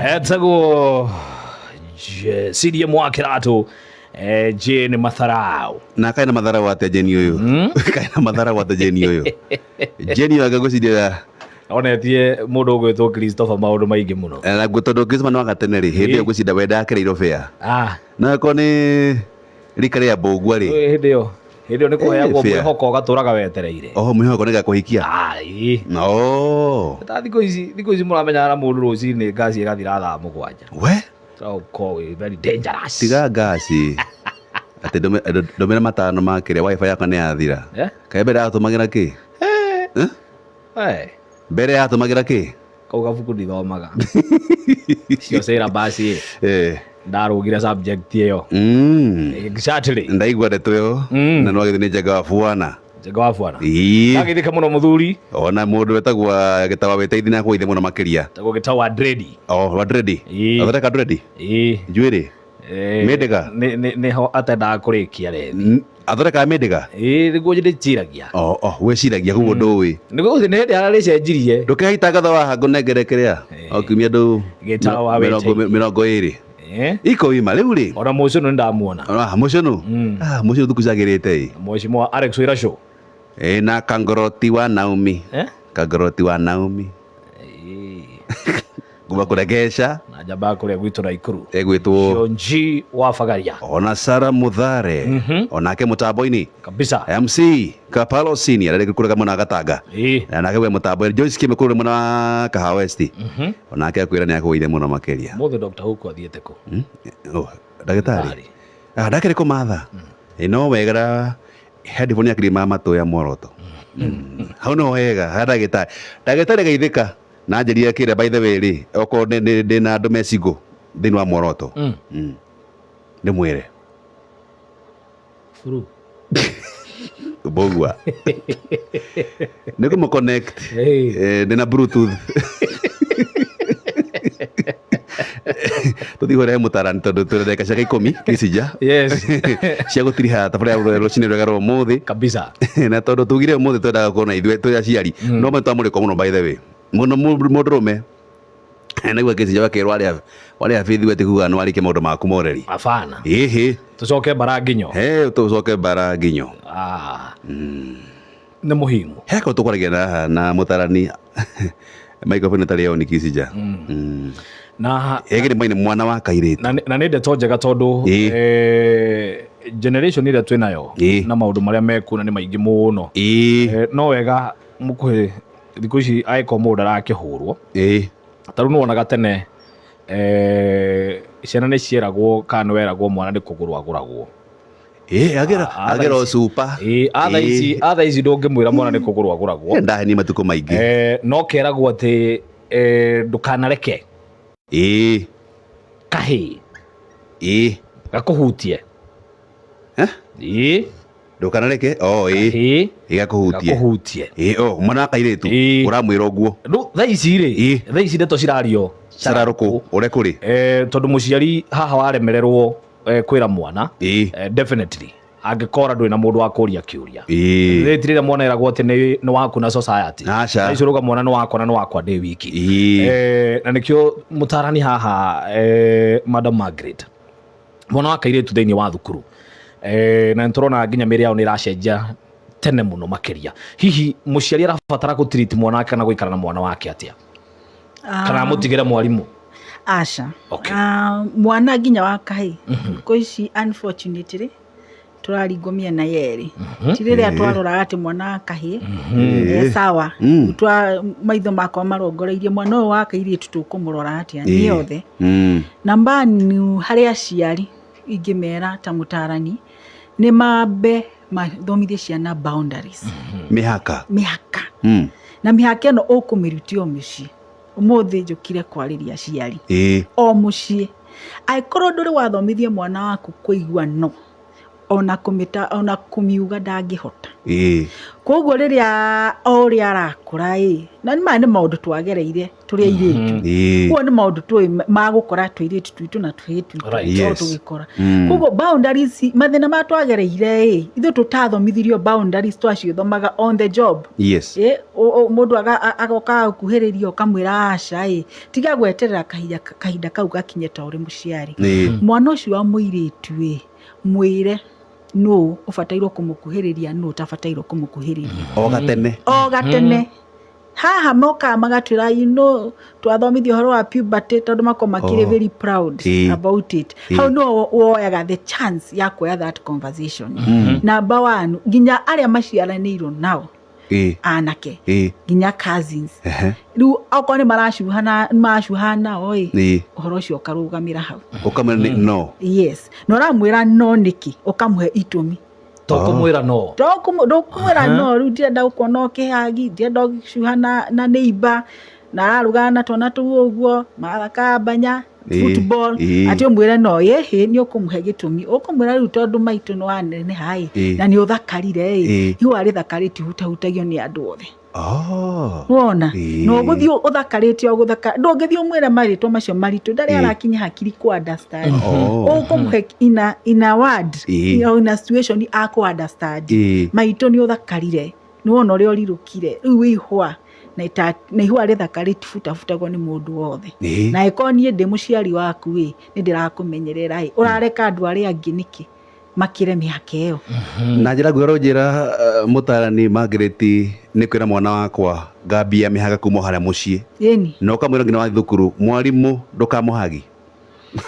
Etagwo CDM wa Kĩratũ, Jane Matharau. Na kaĩ na matharau atĩa Jane ũyũ? Kaĩ na matharau atĩa Jane ũyũ? Jane ũyũ angĩgwĩciria Onetie mũndũ ũgwĩtwo Christopher maũndũ maingĩ mũno. Na tondũ Christopher nĩ wa gatene rĩ, hĩndĩ ĩyo ngwĩciria we ndakereirwo bĩa. Ah. Na akorwo nĩ rika rĩa mbũgua rĩ. Hĩndĩ ĩyo nĩ kũheagwo Fair. mwĩhoko ũgatũraga wetereire. Oho mwĩhoko nĩ gakũhikia. Ai. No. Ta thikũ ici mũramenyana na mũndũ rũcinĩ, ngaci ĩgathira thaa 7. We. Ũkorwo wĩ very dangerous. Tiga ngaci. Atĩ ndũmĩre 5 ma kĩrĩa wifi yakwa nĩ yathira. Eh? Kaĩ mbere yatũmagĩra kĩ? Eh. Eh? Eh. Mbere yatũmagĩra kĩ? Kau gabuku ndithomaga. Cio syllabus ĩ. Ndarũgire subject ĩyo. Exactly. Ndaigua ndeto ĩyo. Na no agĩthiĩ nĩ Njenga wa Bwana. Njenga wa Bwana. Ĩĩ. Ndagĩthĩka mũno mũthuri. Ona mũndũ wetagwo Gĩtawa Wĩteithi na akũgeithia mũno makĩria. Tagwo Gĩtawa wa Dredi. Oh, wa Dredi. Ĩĩ. Athondeka Dredi? Ĩĩ. Njuĩrĩ? Mĩndĩga? Nĩho atendaga kũrĩkia rethi. Athondekaga mĩndĩga? Ĩĩ, nĩguo ndĩciragia. Oh, wĩciragia koguo ndũĩ. Nĩguo nĩ hĩndĩ ararĩcenjirie. Ndũkĩhe itangatho waha ngũnengere kĩrĩa. O kiumia ndũ Gĩtawa wa Wĩteithi. 20. Eh? Iko wima rĩu rĩ. Ona Mũcũnũ nĩ ndamuona. Ah, Mũcũnũ? Ah, Mũcũnũ thukũ ciagĩrĩte ĩ. Mheshimiwa Alex Wĩra. Ĩ na Kangoroti wa Naomi. Eh? Kangoroti wa Naomi. Kuma kũregesha. Na njamba kũrĩa gwitũ Naikuru. Ĩgwĩtwo Shonji wa Bagaria. Ona Sara Muthare. Onake mũtambo-inĩ. Kabisa. MC Kapalo Senior arĩ kũrĩa mwena wa Gatanga. Ĩĩ. Na nake we mũtambo Joyce Kime kũrĩa mwena wa Kahawa West. Onake akwĩra nĩ akũgeithia mũno makĩria. Mũthĩ Dr. Huku athiĩte kũ? Oh, ndagĩtarĩ. Ah, ndakĩrĩ kũmatha. Ĩ no wega headphone ya kirima matũ ya mworoto. Hau no wega ha ndagĩtarĩ. Ndagĩtarĩ geithĩka na njĩrire kĩrĩa, by the way rĩ, okorwo ndĩ na andũ me single thĩinĩ wa mworoto. Ndĩmwĩre. Furu. Mbogua. Nĩ kũmũ connect. Hey. Ndĩna Bluetooth. Tũthiĩ kũrehe mũtarani tondũ twĩna ndagĩka ciake 10 kĩcija cia gũtiriha thabarĩ ya rũcinĩ rwega rwa ũmũthĩ. Kabisa. Na tondũ tugire ũmũthĩ twendaga gũkorwo na ithuĩ twĩ aciari no me twamũrĩkwo mũno, by the way, mũno mũndũrũme naigua kĩcija wakĩrwo warĩa bithi we ti kuga nĩ warĩkia maũndũ maku moreri. Abana. Ĩhĩ. Tũcoke mbara nginyo. He tũcoke mbara nginyo. Ah. Nĩ muhimu. Heko tũkwaragia na mũtarani microphone ĩtarĩ on kĩcija. Na Ĩgĩrĩ mwainĩ mwana wa kairĩtu. Na nĩ ndeto njega tondũ generation ĩrĩa twĩ nayo na maũndũ marĩa mekuona nĩ maingĩ mũno. No wega mũkuhĩ thikũ ici angĩkorwo mũndũ arakĩhũrwo. Ta rĩu nĩwonaga tene ciana nĩ cieragwo kana nĩ weragwo mwana nĩ kũgũrwo agũragwo. Ĩĩ, agĩra o cupa. Ĩĩ, a thaa ici ndũngĩmwĩra mwana nĩ kũgũrwo agũragwo. Ndahenia matukũ maingĩ. No keragwo atĩ ndũkanareke kahĩĩ gakũhutie. Eh? Ĩĩ. Ndũkanareke oh ĩĩ. Kahĩĩ Gakũhutie. gakũhutie. Ĩĩ, oh mwana wa kairĩtu ũramwĩra ũguo. Rĩu thaa ici rĩ, thaa ici ndeto cirario cararũkũ ũrĩa kũrĩ. Tondũ mũciari haha waremererwo kwĩra mwana, definitely angĩkora ndũrĩ na mũndũ wa kũria kĩũria. Rĩti rĩrĩa mwana eragwo atĩ nĩ waku na society. Aca. Thaa ici ũrauga mwana nĩ wakwa na nĩ wakwa ndĩ wiki. Na nĩkĩo mũtarani haha, Madam Margaret, mwana wa kairĩtu thĩinĩ wa thukuru, na nĩtũrona nginya mĩrĩ yao nĩ ĩracenjia tene mũno makĩria, hihi mũciari arabatara gũ treat mwana wake kana gũikara na mwana wake atĩa, kana amũtigĩre mwarimũ? Aca. Okay. Ah, mwana nginya wa kahĩ thikũ ici unfortunately tũraringwo mĩena yerĩ. Ti rĩrĩa twaroraga atĩ mwana wa kahĩ sawa, twa maitho makwa marongoreirie mwana ũyũ wa kairĩtu, tũkũmũrora atĩa? Nĩ othe. Namba nĩ harĩ aciari ingĩmera ta mũtarani nĩ mambe mathomithie ciana boundaries. Mĩhaka. Mĩhaka. Na mĩhaka ĩno ũkũmĩrutia o mũciĩ. Ũmũthĩ njũkire kwarĩria aciari o mũciĩ. Angĩkorwo ndũrĩ wathomithia mwana waku kũigua no Ona kũmĩta, ona kũmiuga ndangĩhota. Koguo rĩrĩa o ũrĩa arakũra ĩ, na nĩ maya nĩ maũndũ twagereire tũrĩ airĩtu. Koguo nĩ maũndũ tũĩ magũkora tũirĩtu twitũ na tũhĩĩ twitũ o tũgĩkora. Koguo boundaries, mathĩna marĩa twagereire ĩ, ithuĩ tũtathomithirio boundaries, twacithomaga on the job. Ĩ, mũndũ agoka agũkuhĩrĩria ũkamwĩra aca ĩ, tiga gweterera kahinda kau gakinye ta ũrĩ mũciari. Mwana ũcio wa mũirĩtu ĩ, mwĩre nũ ũbatairwo kũmũkuhĩrĩria, nũ ũtabatairwo kũmũkuhĩrĩria. O gatene. O gatene. Haha mokaga magatwĩra, you know, twathomithio ũhoro wa puberty tondũ makorwo makĩrĩ very proud about it. Hau no woyaga the chance ya kuoya that conversation. Number one, nginya arĩa maciaranĩirwo nao anake, nginya cousins. Rĩu okorwo nĩ maracuhana, nĩ maracuhana nao ĩ, ũhoro ũcio ũkarũgamĩra hau. Ũkamwĩra nĩ no. Yes. Na ũramwĩra no nĩkĩ, ũkamũhe itũmi. To kũmwĩra no. Ndũkũmwĩra no, rĩu ndirenda gũkuona ũkĩhagi, ndirenda ũgĩcuha na neighbor, na ararugana na twana tũu ũguo, marathaka mbanya, football. Atĩ ũmwĩre no, ĩhĩ, nĩ ũkũmũhe gĩtũmi. Ũkũmwĩra rĩu tondũ maitũ nĩ waneneha ĩ, na nĩ ũthakarire ĩ, ihũa rĩthaka rĩtihutahutagio nĩ andũ othe. Wona? Na ũgũthiĩ ũthakarĩte o gũthaka, ndũngĩthiĩ ũmwĩre marĩtwa macio maritũ, ndarĩ arakinya hakiri kũ understand. Ũkũmũhe in a word, in a situation akũ understand. Maitũ nĩ ũthakarire, nĩ wona ũrĩa ũrirũkire, rĩu wĩ ihũa, na ihũa rĩthaka rĩtibutabutagwo nĩ mũndũ wothe. Na angĩkorwo niĩ ndĩ mũciari waku ĩ, nĩ ndĩrakũmenyerera ĩ, ũrareka andũ arĩa angĩ nĩkĩ makĩre mĩhaka ĩyo? Na njĩra nguhĩ ũronjĩra, mũtarani Margaret, nĩ kwĩra mwana wakwa ngambia mĩhaka kuma harĩa mũciĩ. Na ũkamwĩra nginya wathiĩ thukuru, mwarimũ ndũkamũhagi.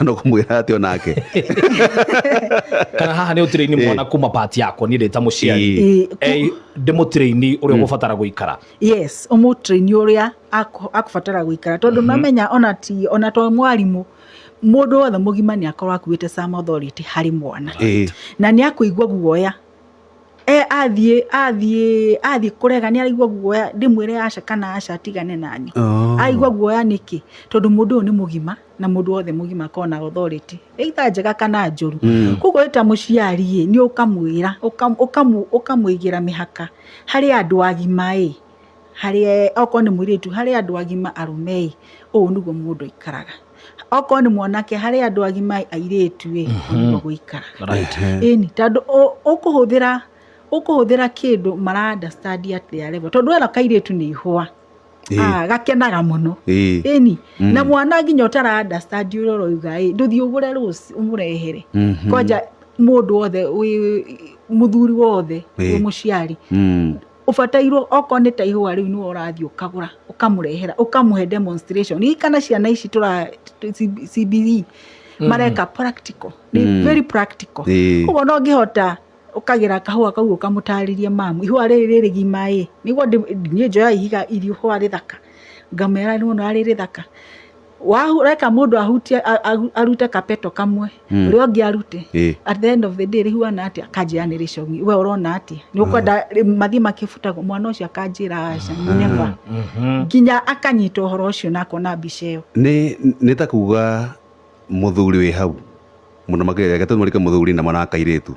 Na ũkamwĩra atĩ onake. Kana haha nĩ ũtiraini mwana kuma part yakwa niĩ ndĩ ta mũciari. Ndĩmũtiraini ũrĩa ũgũbatara gũikara. Yes, ũmũtraini ũrĩa akũbatara gũikara, tondũ namenya ona ti, ona to mwarimũ, mũndũ wothe mũgima nĩ akorwo akuĩte some authority harĩ mwana. Na nĩ akũigua guoya. Athiĩ kũrega nĩ araigua guoya, ndĩmwĩre aca kana aca atigane nani. Aigua guoya nĩkĩ? Tondũ mũndũ ũyũ nĩ mũgima, na mũndũ wothe mũgima akorwo na authority, either njega kana njũru. Koguo wĩ ta mũciari ĩ, nĩ ũkamwĩra, ũkamũigĩra mĩhaka harĩ andũ agima ĩ, harĩ okorwo nĩ mũirĩtu, harĩ andũ agima arũme ĩ, ũũ nĩguo mũndũ aikaraga. Okorwo nĩ mwanake, harĩ andũ agima airĩtu ĩ, ũũ nĩguo gũikaraga. Ĩni, tondũ ũkũhũthĩra kĩndũ mara understand at their level. Tondũ wera kairĩtu nĩ ihũa. Gakenaga mũno. Ĩni, na mwana nginya ũtara understand ũrĩa ũroiga ĩ, ndũthiĩ ũgũre rose ũmũrehere. Kwanja mũndũ wothe wĩ mũthuri wothe wĩ mũciari. Ũbatairwo okorwo nĩ ta ihũa rĩu nĩwe ũrathiĩ ũkagũra, ũkamũrehera, ũkamũhe demonstration. Hihi kana ciana ici tũra CBE mareka practical. Nĩ very practical. Koguo no ngĩhota ũkagĩra kahũa kau ũkamũtarĩria mamu, ihũa rĩrĩ rĩrĩ gima ĩ, nĩguo niĩ njoya ihiga ihũa rĩthaka. Ngamwĩra nĩ wona rĩrĩ rĩthaka. Reka mũndũ ahutie, arute kapeto kamwe, ũrĩa ũngĩ arute. At the end of the day rĩhuana atĩa? Akanjĩra nĩ rĩcong'i. We ũrona atĩa? Nĩ ũkwenda mathiĩ makĩbutagwo? Mwana ũcio akanjĩra aca, never. Nginya akanyita ũhoro ũcio na akona mbica ĩyo. Nĩ ta kuga mũthuri wĩ hau mũno makĩria, reke tũmũrike mũthuri na mwana wa kairĩtu.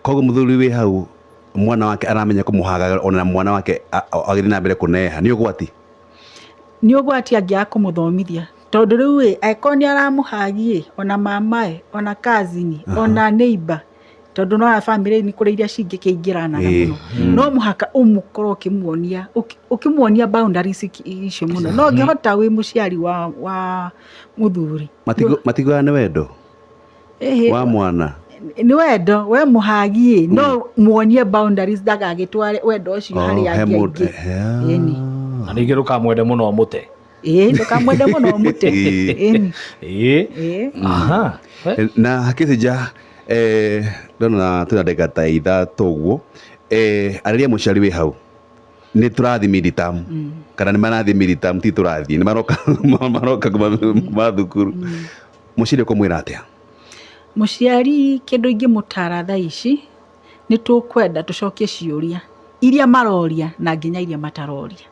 Koguo mũthuri wĩ hau mwana wake aramenya kũmũhaga, ona mwana wake agĩthiĩ na mbere kũneha, nĩ ũgwati? Nĩ ũgwati angĩaga kũmũthomithia, tondũ rĩu ĩ, angĩkorwo nĩ aramũhagi ĩ, ona mamae, ona cousin, ona neighbor, tondũ no ya family nĩ kũrĩ iria cingĩkĩingĩranaga mũno. No mũhaka ũmũkorwo ũkĩmuonia boundaries icio mũno. No ũngĩhota wĩ mũciari wa mũthuri. Matiguaga nĩ wendo? Wa mwana? Nĩ wendo, we mũhagi ĩ, no muonie boundaries ndagagĩtware wendo ũcio harĩ He angĩ mũndũ, aingĩ. Ĩni. Na ningĩ ndũkamwende mũno mũte. Ĩĩ, ndũkamwende mũno mũte. Ĩni. Ĩĩ. Na hakĩcija, ndona twĩna ndagĩka ta ithatũ ũguo, arĩria mũciari wĩ hau, nĩ tũrathiĩ midterm, kana nĩ marathiĩ midterm, ti tũrathiĩ, nĩ maroka kuma thukuru. Mũciari ũkũmwĩra atĩa? Mũciari kĩndũ ingĩmũtara thaa ici, nĩ tũkwenda tũcokie ciũria iria maroria na nginya iria mataroria.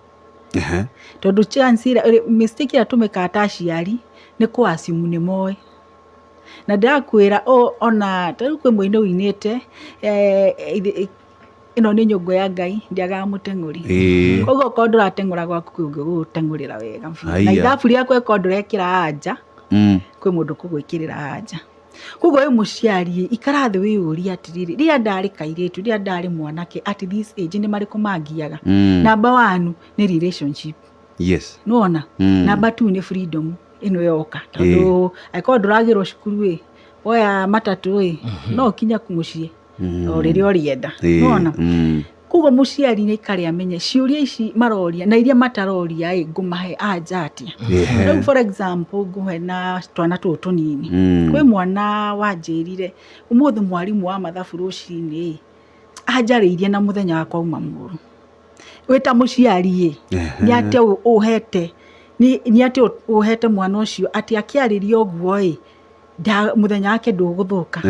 Tondũ chance ĩrĩa, mistake ĩrĩa tũmĩkaga ta aciari nĩ kũ assume nĩ moĩ. Na ndĩrakwĩra ona ta rĩu kwĩ mũini ũinĩte ĩno nĩ nyũngũ ya Ngai ndĩagaga mũteng'ũri. Koguo okorwo ndũrateng'ũra gwaku kwĩ ũngĩ ũgũgũteng'ũrĩra wega biũ. Na ithabu rĩaku ĩkorwo ndũrekĩra anja, kwĩ mũndũ ũkũgwĩkĩrĩra anja. Koguo wĩ mũciari ikara thĩ wĩyũrie atĩrĩrĩ, rĩrĩa ndarĩ kairĩtu, rĩrĩa ndarĩ mwanake at this age nĩ marĩkũ mangiaga? Number one nĩ relationship. Nĩwona? Number two nĩ freedom ĩno yoka, tondũ angĩkorwo ndũragĩrwo cukuru ĩ, woya matatũ ĩ, no ũkinye mũciĩ o rĩrĩa ũrĩenda. Nĩwona? Koguo mũciari nĩ aikare amenye ciũria ici maroria na iria mataroria ĩ, ngũmahe anja atĩa. Rĩu for example ngũhe na twana tũtũ tũnini. Kwĩ mwana wanjĩrire ũmũthĩ mwarimũ wa mathabu rũcinĩ ĩ, anjarĩirie na mũthenya wakwa uma mũru. Wĩ ta mũciari ĩ, nĩ atĩa ũhete, nĩ atĩa ũhete mwana ũcio atĩ akĩarĩria ũguo ĩ, mũthenya wake ndũgũthũka.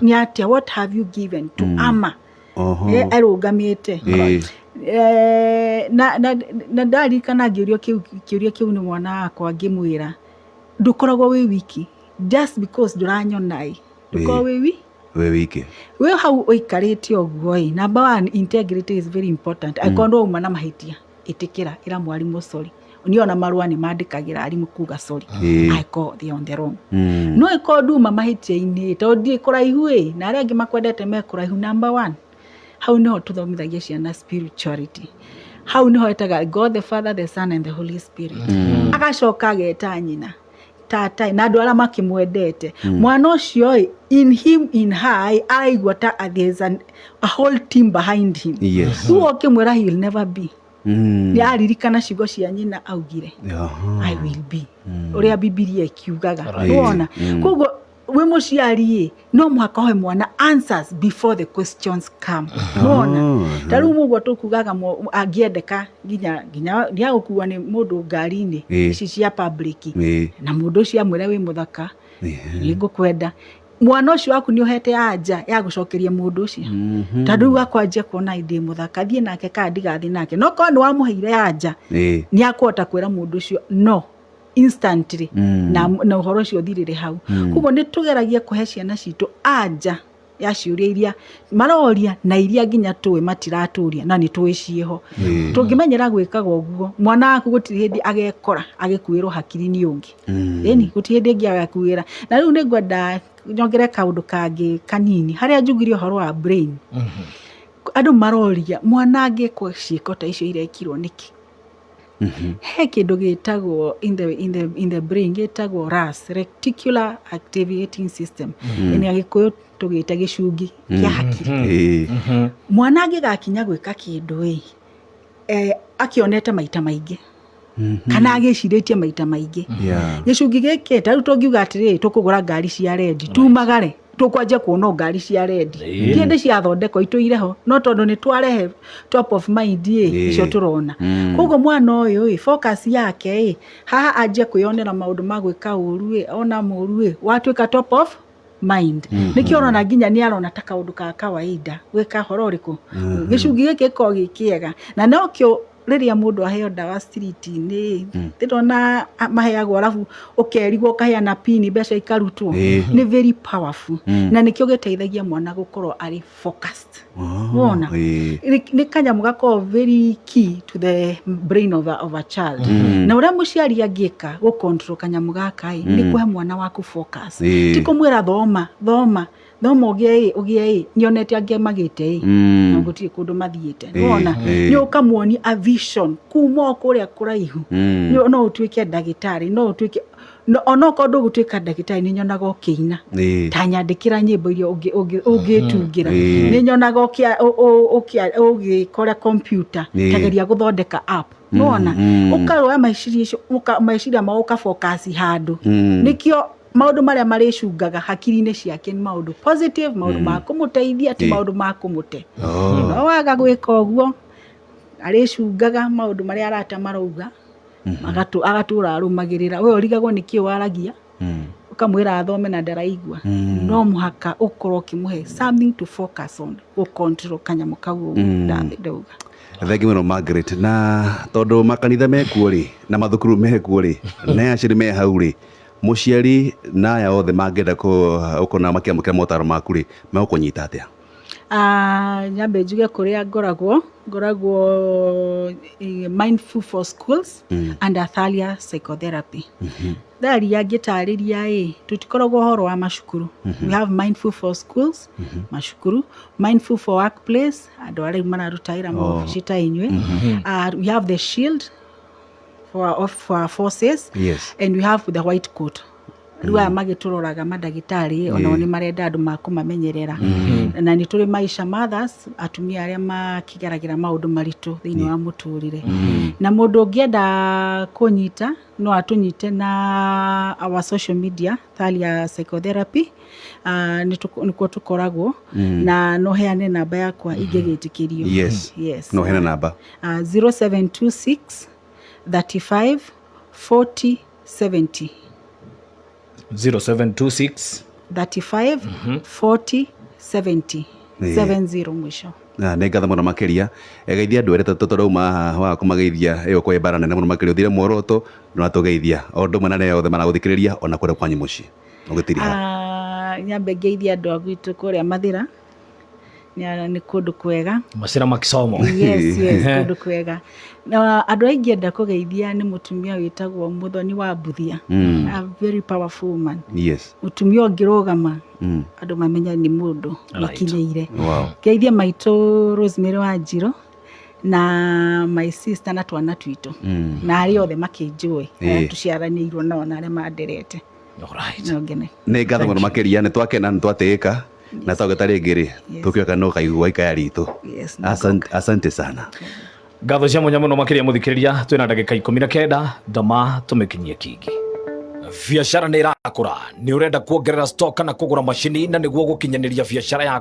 Nĩ atĩa, what have you given to ama? Arũgamĩte. Na ndaririkana ngĩũrio kĩũria kĩu nĩ mwana wakwa ngĩmwĩra ndũkoragwo wĩ wiki just because ndũranyona ĩ, ndũkoragwo wĩ wi Wĩ wiki. Wĩ hau ũikarĩte ũguo ĩ, number one, integrity is very important. Angĩkorwo ndwauma na mahĩtia, ĩtĩkĩra, ĩra mwarimũ sorry. Niĩ ona marũa nĩ mandĩkagĩra arimũ kuga sorry. Angĩkorwo they are on the wrong. No ĩkorwo nduma mahĩtia-inĩ, tondũ ndirĩ kũraihu ĩ, na arĩa angĩ makwendete me kũraihu, number one, hau nĩho tũthomithagia ciana spirituality. Hau nĩho etaga God the Father, the Son and the Holy Spirit. Agacoka ageta nyina, tata, na andũ arĩa makĩmwendete. Mwana ũcio ĩ, in him, in her ĩ, araigua ta there's a whole team behind him. Rĩu ũkĩmwĩra he will never be. Nĩ aririkana ciugo cia nyina augire, I will be. Ũrĩa Bibilia ĩkiugaga. Nĩwona? Koguo wĩ mũciari ĩ, no mũhaka ũhe mwana answers before the questions come. Nĩwona? Ta rĩu mũguo tũkugaga angĩendeka nginya nĩagũkuo nĩ mũndũ ngari-inĩ ici cia public. Na mũndũ ũcio amwĩre wĩ mũthaka, nĩngũkwenda. Mwana ũcio waku nĩ ũhete anja ya gũcokeria mũndũ ũcio. Tondũ rĩu akwanjia kuona ndĩ mũthaka, thiĩ nake kana ndigathiĩ nake. No korwo nĩ wamũheire anja, nĩ akũhota kwĩra mũndũ ũcio no instantly, na ũhoro ũcio ũthirĩre hau. Koguo nĩ tũgeragia kũhe ciana citũ anja ya ciũria iria maroria na iria nginya tũĩ matiratũria na nĩ tũĩ ciĩho. Tũngĩmenyera gwĩkaga ũguo, mwana waku gũtirĩ hĩndĩ agekora agĩkuĩrwo hakiri nĩ ũngĩ. Ĩni, gũtirĩ hĩndĩ ĩngĩ agakuĩra. Na rĩu nĩ ngwenda nyongere kaũndũ kangĩ kanini harĩa njugire ũhoro wa brain. Andũ maroria mwana angĩkwo ciĩko ta icio irekirwo nĩkĩ? He kĩndũ gĩtagwo in the brain gĩtagwo RAS, reticular activating system. Nĩ Agĩkũyũ tũgĩte gĩcungi kĩa hakiri. Mwana angĩgakinya gwĩka kĩndũ ĩ, akĩonete maita maingĩ kana agĩcirĩtie maita maingĩ. Gĩcungi gĩkĩ ta rĩu tũngiuga atĩrĩrĩ, tũkũgũra ngari cia rendi, tumagare tũkwanjia kuona ngari cia rendi. Ti hĩndĩ ciathondekwo itũire ho, no tondũ nĩ twarehe top of mind ĩ, icio tũrona. Koguo mwana ũyũ ĩ, focus yake ĩ, haha anjie kwĩyonera maũndũ ma gwĩka ũru ĩ, ona mũru ĩ, watuĩka top of mind. Nĩkĩo ũrona nginya nĩ arona ta kaũndũ ka kawaida gwĩka horo ũrĩkũ. Gĩcungi gĩkĩ gĩkoragwo gĩ kĩega. Na nokĩo rĩrĩa mũndũ aheo ndawa street-inĩ, ndĩrona maheagwo arabu ũkerigwo ũkaheana pin mbeca ikarutwo. Nĩ very powerful. Na nĩkĩo gĩteithagia mwana gũkorwo arĩ focused. Wona? Nĩ kanyamũ gakoragwo very key to the brain of a child. Na ũrĩa mũciari angĩka gũ control kanyamũ gaka ĩ, nĩ kũhe mwana waku focus. Ti kũmwĩra thoma, thoma, thoma ũgĩe ĩ, ũgĩe ĩ, nĩonete angĩ magĩte ĩ, na gũtirĩ kũndũ mathiĩte. Nĩwona? Nĩ ũkamuonia a vision kuma o kũrĩa kũraihu. No ũtuĩke ndagĩtarĩ, no ũtuĩke, onokorwo ndũgũtuĩka ndagĩtarĩ, nĩ nyonaga ũkĩina. Ta nyandĩkĩra nyĩmbo iria ũngĩtungĩra. Nĩ nyonaga ũgĩkora computer, tageria gũthondeka app. Nĩwona? Ũkaroya meciria meciria mao ũka focus handũ. Nĩkĩo maũndũ marĩa marĩcungaga hakiri-inĩ ciake nĩ maũndũ positive, maũndũ ma kũmũteithia, ti maũndũ ma kũmũte. No waga gwĩka ũguo, arĩcungaga maũndũ marĩa arata marauga, agatũra arũmagĩrĩra. We ũrigagwo nĩkĩ waragia, ũkamwĩra athome na ndaraigua. No mũhaka ũkorwo ũkĩmũhe something to focus on, gũ control kanyamũ kau ũguo ndauga. Thengi mũno Margaret, na tondũ makanitha mekuo rĩ, na mathukuru mekuo rĩ, na aciari me hau rĩ, Mũciari na aya othe mangĩenda gũkorwo makĩamũkĩra motaro maku rĩ, megũkũnyita atĩa? Nyambe njuge kũrĩa ngoragwo Mindful for Schools and Athalia Psychotherapy. Tharia ngĩtarĩria ĩ, tũtikoragwo ũhoro wa macukuru. We have Mindful for Schools, macukuru, Mindful for Workplace, andũ arĩa rĩu mararuta wĩra maobici ta inyuĩ. We have the Shield for our forces and we have the White Coat. Rĩu aya magĩtũroraga mandagĩtarĩ, onao nĩ marenda andũ ma kũmamenyerera. Na nĩ tũrĩ Maisha Mothers, atumia arĩa makĩgeragĩra maũndũ maritũ thĩinĩ wa mũtũrĩre. Na mũndũ ũngĩenda kũnyita no atũnyite na our social media, Thalia Psychotherapy, nĩkuo tũkoragwo, na no heane namba yakwa ingĩgĩtĩkĩrio. Yes. Yes. No hena namba. 0726 35 40 70. 0726 35 40 70. 70 mwisho. Na nĩ ngatho mũno makĩria. Geithia andũ erĩ tũtarauma haha wa kũmageithia, ĩyo kwa mbara nene mũno makĩria, ũthire muoroto na watũgeithia o ũndũ ũmwe na arĩa othe maragũthikĩrĩria ona kũrĩa kwanyu mũciĩ ũgĩtiriha. Nyambe ngeithie andũ a gwitũ kũrĩa Mathĩra, nĩ kũndũ kwega. Macira makisomo. Yes, kũndũ kwega. Na andũ aingĩ enda kũgeithia nĩ mũtumia wĩtagwo Mũthoni wa Mbuthia, a very powerful woman. Mũtumia ũngĩrũgama andũ mamenya nĩ mũndũ wĩkinyĩire. Ngeithie maitũ Rosemary Wanjirũ na my sister na twana twitũ na arĩa othe makĩnjũĩ, arĩa tũciaranĩirwo nao na arĩa manderete. No ngene. Nĩ ngatho mũno makĩria, nĩ twakena, nĩ twatĩĩka, na twagĩta rĩngĩ rĩ, tũkĩoka no kaigua ikaya ritũ. Yes. Asante sana. Ngatho cia mwanya mũno makĩria. Mũthikĩrĩria, twĩna ndagĩka 19 ndama tũmĩkinyie kingi. Biacara nĩ ĩrakũra, nĩ ũrenda kuongerera stock kana kũgũra macini na nĩguo gũkinyanĩria biacara yaku.